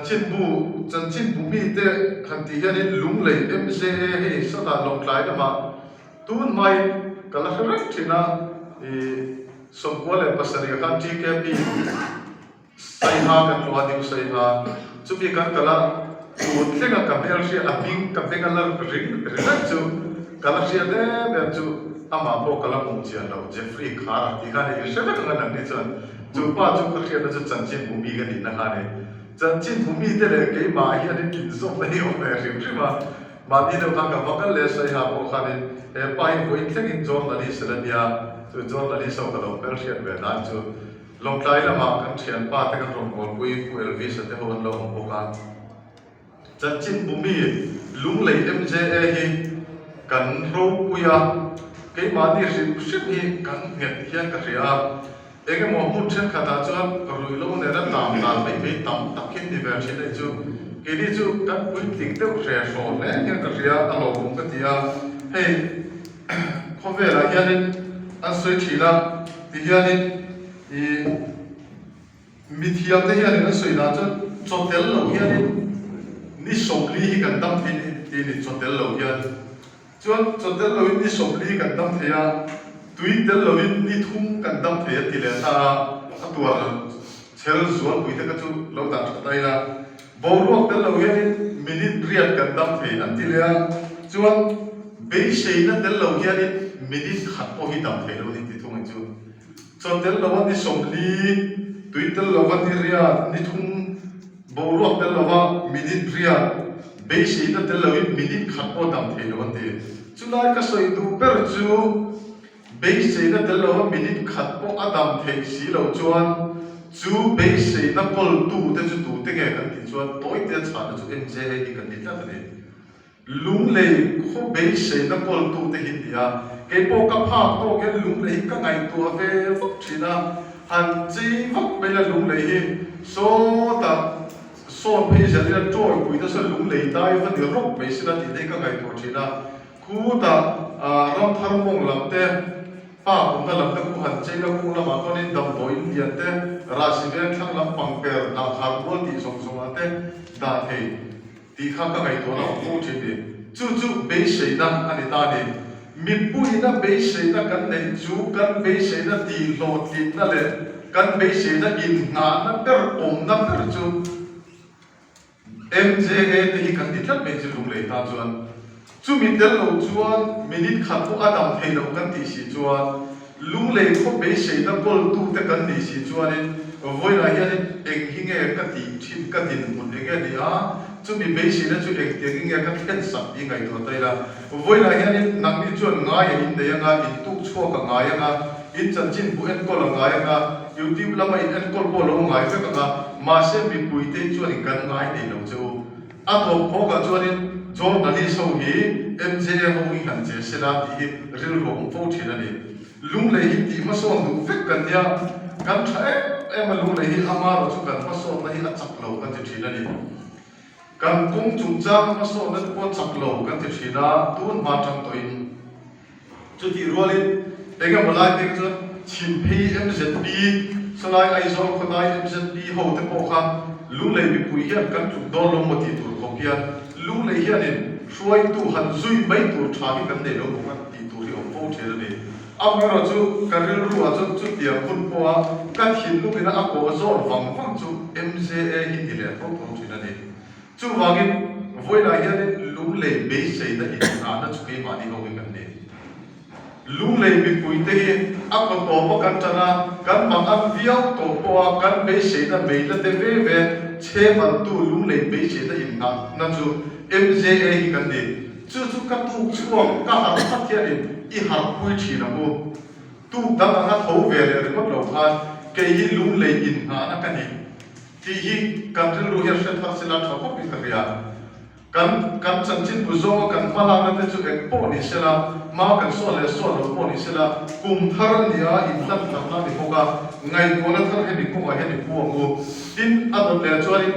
Chanchinbu, Chanchinbu mite han tih hianin Lunglei MJA hei sawtah Lawngtlai lamah tun hmain ka la hre reng thin a, ih 97 ah khan TKP Saiha kan tlawh a, New Saiha chumi kan kal a, tun thlenga ka hmelhriat a hming ka hming a la ring ringawt chu ka la hriat em em chu amah pawh ka la hmuh chian lo Jeffrey Khara tih kha a ni, i hre vek ang a nangni chuan chu pa chu ka hriatna chu chanchinbu mi ka nihna kha a ni. Chanchinbu mite leh keimah hianin inzawmna hi a awm ve hrim hrim a, mahni deuh khan ka va kal leh Saiha pawh khanin he pa hi vawiin thlengin journalist a la nia, chu journalist ho ka lo hmelhriat ve dan chu Lawngtlai lamah kan thianpa te kan rawn kawlpui Pu Elvis-a te ho an lo awm bawk a. Chanchinbu mi Lunglei MJA hi kan ropui a, keimahni hrim hrim hi kan nghet hian ka hria a. Eng emaw hmun thenkhatah chuan ruihlo nena tam dan mai mai tam tak hi ni ve thin anih chu. Keini chu kan puitling deuh hre hraw hle hian ka hria a lawmawm ka ti a. Hei khawvelah hianin an sawi thin a, tihianin ih. Mithiamte hianin an sawi dan chuan chaw tel lo hianin ni 40 hi kan dam thei ni tih a ni, chaw tel lo hian. Chuan chaw tel loin ni 40 kan dam thei a, tui tel loin ni thum kan dam thei a ti leh ta a, a tuar chel zualpui te kha chu lo dah tha ta ila. Boruak tel lo hianin minute riat kan dam thei an ti leh a, chuan beiseina tel lo hianin minute khat pawh hi dam thei lo a ni ti thung ang chu. Chaw tel lova ni 40, tui tel lova ni riat, ni thum, boruak tel lova minute riat, beiseina tel loin minute khat pawh dam thei lo an ti. Chulai ka sawi duh ber chu beiseina tel lova minute khat pawh a dam theih si loh chuan chu beiseina kawltu te chu tute nge kan tih chuan tawite chhahna chu MJA hi kan ni tlat a ni. Lunglei khaw beiseina kawltute hi nia, keipawh ka phak tawk hian lunglei hi ka ngaihtuah ve vak thin a, han chei vak mai la lunglei hi sawtah sawn phei zel ila tawipui te sawn lunglei dai va ni rawk mai sila tih te hi ka ngaihtuah thin a, khutah ramthar mawng lam te, pa kumna lam te khu han chei la kung lamah kawnin damdawiin lian te, rahsi veng thlang lam pangper hnahkhar mual tih zawng zawngah te dah thei. Tih kha ka ngaihtuahna awm fo thin ni. Chu chu beiseina a ni ta ni. Mipuina beiseina kan neih chu kan beiseina tihhlawhtlinna leh kan beiseina inngahna ber awmna ber chu MJA te hi kan ti tlat mai chu Lunglei tan chuan. Chumi tel lo chuan minute khat pawh a dam thei lo kan tih si chuan Lunglei khaw beiseina kawltute kan nih si chuanin vawiinah hianin eng hi nge ka tih thin ka dinhmun eng nge ni a, chumi beiseina chu engtiangin nge ka thlen sak tih ngaihtuah ta ila. Vawiinah hianin nangni chuan ngai a innei anga, in tuk chhuak a ngai anga, in chanchinbu enkawl a ngai anga, YouTube lama in enkawl pawh a lo ngai vek anga, mahse mipuite chuanin kan ngai nei lo che u. A tawp khawkah chuanin journalist ho hi MJA ho hi han che sela tih hi rilru a awm fo thin a ni. Lunglei hi tih hmasawn duh vek kan nia, kan tha em em a lunglei hi amarawh chu kan hmasawnna hi a chak lo kan ti thin a ni. Kan kawng chungchanga hmasawnna te pawh chak lo kan ti thin a, tun hma tang tawhin. Chutih rualin eng emaw lai pek chuan Chhimphei MZP, sawlai Aizawl khawdai MZP ho te pawh kha Lunglei mipui hian kan tluk dawn lo maw tih tur khawp hian Lunglei hianin hruaitu han zui mai tur tha hi kan nei lo bawk a tih tur hi awm fo thin a ni. Amaherawh chu ka rilru ah chuan chutiang hun pawha ka thinlungina a kawh zawn vang vang chu MJA hi ni leh tho tho thin a ni. Chuvangin, vawiinah hianin Lunglei beiseina inngahna chu keimahni ho hi kan ni. Lunglei mipuite hi a kaw tawpa kan tan a, kan mang ang viau tawh pawha kan beiseina meina te ve ve chhemantu Lunglei beiseina inngahna chu MJA hi kan ni. Chu chu ka tuk chhuak ka harh phat hianin i harhpui thin ang u. Tuk dang anga tho ve leh ringawt lo khan kei hi Lunglei inngahna ka ni. Tih hi kan rilru hian hre thar sela tha khawpin ka hria. Kan kan chanchinbu zawnga kan hmalakna te chu eng pawh ni sela, hma kan sawn leh sawn lo pawh ni sela, kum thar a nia, inhlan tharna a ni bawk a, ngaihtuahna thar hemi kawngah hian i pu ang u. Tin, a dawt leh chuanin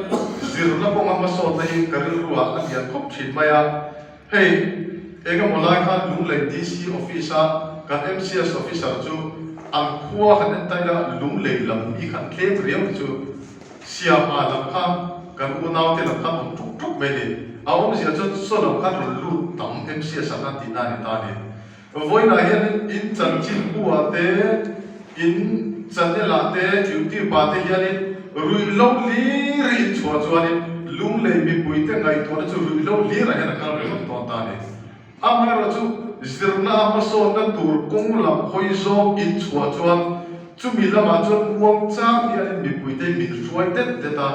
zirna kawnga hmasawnna hi ka rilruah a lian khawp thin mai a. Hei, eng emaw lai khan Lunglei DC Office-a kan MCS Officer chu an khua han en taila Lunglei lam mi khan tlem riau te chu Siama lam kha. Kan unaute lam khan awm ṭuk ṭuk mai a ni. A awmzia chuan saw lam khan rawn lut tam MCS ah khan tihna a ni ta a ni. Vawiinah hianin in chanchin bu-ah te, in channel-ah te, YouTube-ah te hianin ruihhlo hlir in chhuah chuanin Lunglei mipuite ngaihtuahna chu ruihhlo hlirah hian a kal ringawt dawn ta a ni. Amaherawhchu, zirna a hmasawnna tur kawng lam hawi zawng in chhuah chuan chumi lamah chuan muang chang hianin mipuite min hruai det det a,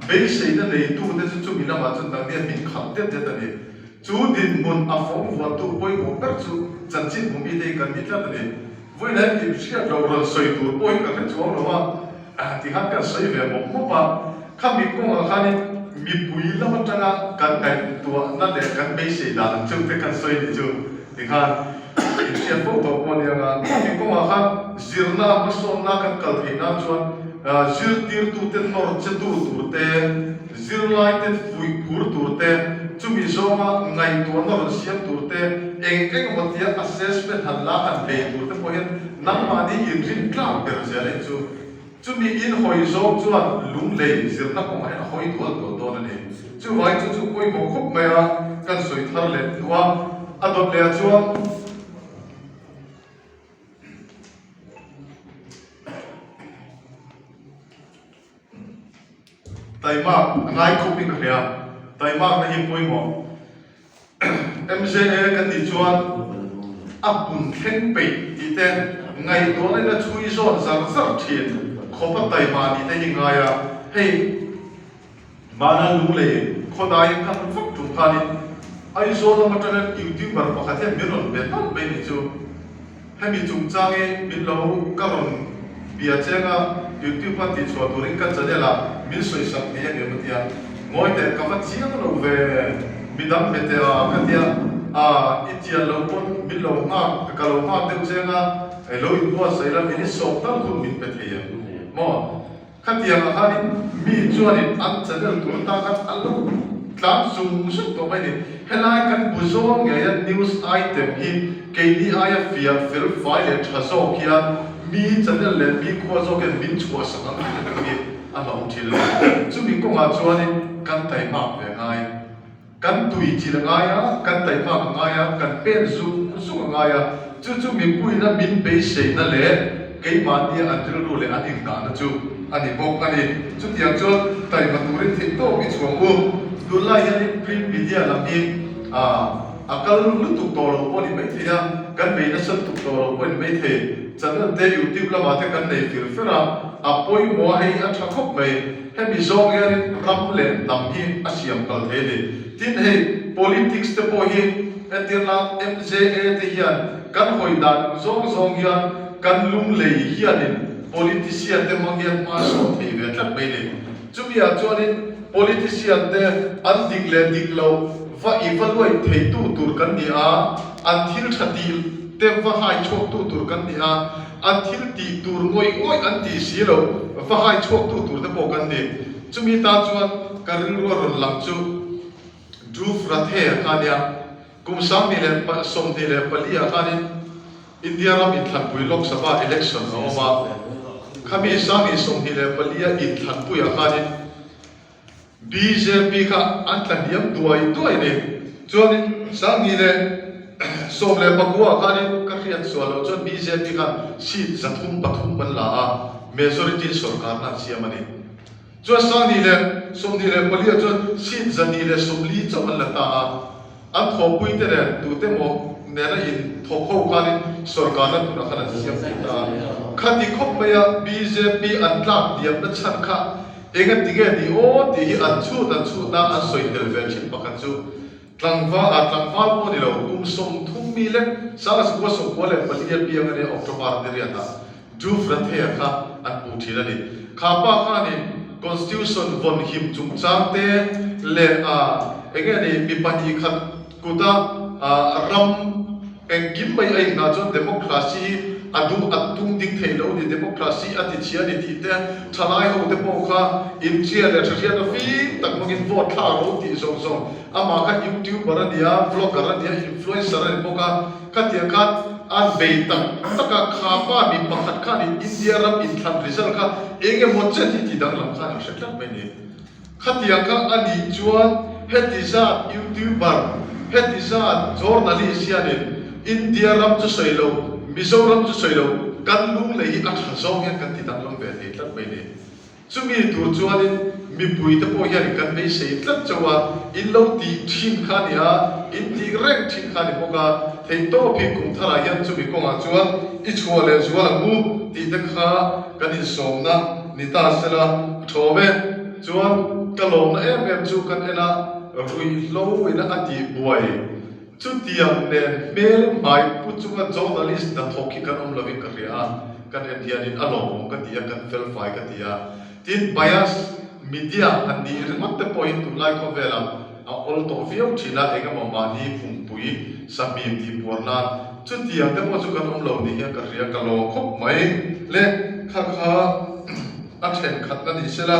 beiseina neitute chu chumi lamah chuan nangni hian min khalh det det a ni. Chu dinhmun a fawng vuantu pawimawh ber chu chanchin hmu mite hi kan ni tlat a ni. Vawiin hian inhriat loh rawn sawi tur pawh hi ka hre chuang lo a, tikhan kan sawi ve mawp mawp a. Khami kawngah khanin mipui lam atanga kan ngaihtuahna leh kan beisei dan ang cheu te kan sawi nih chu tikhan inhriat fo tawh pawh a nia nga. Khami kawngah khan zirna hmasawnna kan kal theih nan chuan zirtirtute nawr che tu tur te, Zirlaite fuih phur tur te, chumi zawnga ngaihtuahna rawn siam tur te, eng eng emaw tia assessment han la han bei tur te pawh hian nangmahni inrin tlak ber zel a inchu. Chumi inhawi zawng chuan lunglei zirna kawngah hian a hawi dual dual dawn a ni. Chuvangin chu chu pawimawh khawp mai a, kan sawi thar leh duh a, a dawt leh ah chuan. Taimak a ngai khawp in ka hria, taimakna hi pawimawh. MJA kan tih chuan a hmun thleng peih tih te, ngaihtuahna in a chhui zawn zar zar thin khawp a taima nih te hi ngai a, hei Hmana Lunglei khawdaiin kan vak tum khanin Aizawl lam atangin YouTuber pakhat hian min rawn be hnawlh mai nih chu. Hemi chungchang hi min lo ka rawn bia cheng a, YouTube a tihchhuah turin ka channel ah min sawisak thei a ngem a tia, ngawi teh ka va chiang lo ve, midang be teh a ka tia, a i chian lo pawn min lo nghak ka lo nghak deuh cheng a, lo inbuatsaih la min i sawm tal hun min pe thei em maw? Khatiang ah khanin mi chuanin an channel tur atan khan an lo tlan zung zung tawh mai a ni. Helai kan bu zawn ngeia news item hi keini aia fiah fel fai leh tha zawk hian mi channel leh mi khua zawk hian min chhuahsak ang tih te pawh hi a hlauhawm thin a ni. Chumi kawngah chuanin kan taimak ve ngai. Kan tui chil a ngai a, kan taihmak a ngai a, kan pen zung zung a ngai a, chu chu mipuina min beiseina leh keimahnia an rilru leh an inngahna chu a ni bawk a ni. Chutiang chuan taima turin theih tawk i chhuang u. Tunlai hianin print media lam hi a kal lutuk tawh lo pawh a ni maithei a, kan bei nasa lutuk tawh lo pawh a ni maithei. Channel te YouTube lamah te kan nei fir fer a, a pawimawh a hei a tha khawp mai. Hemi zawng hianin ram leh hnam hi a siam kal thei a ni. Tin hei politics te pawh hi entir nan MJA te hian kan hawi dan zawng zawng hian kan lunglei hianin politician te hmang hian hma sawn thei ve tlat mai a ni. Chumi ah chuanin politician te an dik leh dik loh va evaluate theitu tur kan ni a, an thil tha tih te va hai chhuaktu tur kan ni a, An thil tih tur ngawih ngawih an tih si lo, va hai chhuaktu tur te pawh kan ni. Chumi tan chuan ka rilru a rawn lang chu Dhruv Rathee kha nia. Kum 2024 ah khanin India ram inthlanpui Lok Sabha election a awm a, khami 2024 a inthlanpuiah khanin Bjp kha an tla hniam duai duai a ni. Chuanin 2019 ah khanin ka hriat sual loh chuan bjp khan seat 303 an la a, majority sorkarna an siam a ni. Chuan 2024 ah chuan seat 240 chauh an la ta a, an thawhpuite nen tute maw nena inthawk ho khanin sorkarna tunah khan an siam thei ta a. Khati khawp maia bjp an tlak hniamna chhan kha Enga ti nge ni aw tih hi an chhut an chhut nan an sawi tel ve thin pakhat chu tlangval ah tlangval pawh ni lo kum 30 mi lek 1994 a piang a nia October ni riat ah Dhruv Rathee kha an puh thin a ni. Kha pa khanin Constitution vawn him chungchang te leh ah enge ni mi pahnih khat Kuta ram engkim mai a inhnah chuan democracy hi a duh a tum ding thei lo ni, democracy a ti chhia ni tih te, thalai ho te pawh kha inchhia leh thahriatna fim tak hmangin vote thla ro tih zawng zawng. Amah kha youtuber a nia, vlogger a nia, influencer a ni bawk a, khatiang khan an bei tak tak a, kha pa mi pakhat khanin India ram inthlan result kha eng emaw chen hi ti danglam khan an hre tlat mai ni. Khatiang kha a nih chuan heti zat YouTuber, heti zat journalist hianin India ram chu sawi lo, Mizoram chu sawi lo, kan lunglei hi a tha zawng hian kan ti danglam ve thei tlat mai ni. Chumi tur chuanin mipuite pawh hianin kan beisei tlat chauh a, in lo tih thin kha a ni a, in tih reng thin kha a ni bawk a, theihtawp hi kum tharah hian chumi kawngah chuan i chhuah leh zual ang u tih te kha kan insawmna ni ta sela a thawm e. Chuan ka lawmna em em chu kan en a, ruihhlo ina a tih buai. Chutiang nen hmel hmai pu chunga journalist hnathawk hi kan awm lovin ka hria a, kan en hianin a lawmawm ka ti a, kan felfai ka ti a. Tin, bias media han nih ringawt te pawhin tunlai khawvelah a awl tawh viau thin a, eng emaw mahni pumpui sahmim tih puar nan chutiang te pawh chu kan awm lo ni hian ka hria, ka lawm khawp mai le. Kha kha a thenkhatna ni sela.